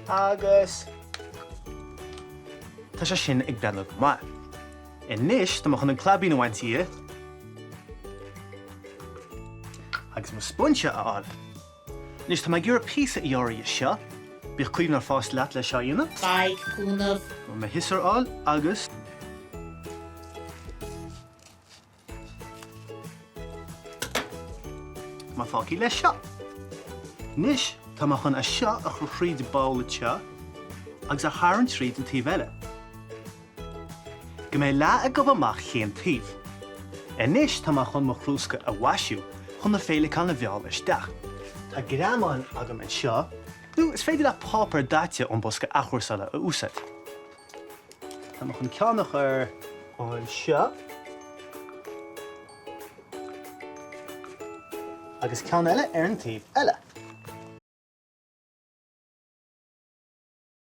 Agus tá sé sin ag breathnú go maith. Anois tá mé chun an claibín a bhaint dhe agus mo spúinse a fháil. Anois tá mé ag iarraidh píosa a ghearradh dhe seo. Bíodh cuimhne ar pháiste leat le seo a dhéanamh. Faigh cúnamh. Mo shiosúr a fháil agus. Tá mé fágtha leis seo. Anois tá mé chun é seo a chur thríd an bpoll anseo agus a tharraingt tríd an taobh eile. Go mbeidh leath ag gobadh amach chaon taobh. Anois tá mé chun mo chrúsca a mhaisiú chun na féileacáin a mhealladh isteach. Tá greamáin agam anseo, nó is féidir leat páipéar daite ón bosca athchúrsála a úsáid. Tá mé chun ceann a chur anseo agus ceann eile ar an taobh eile.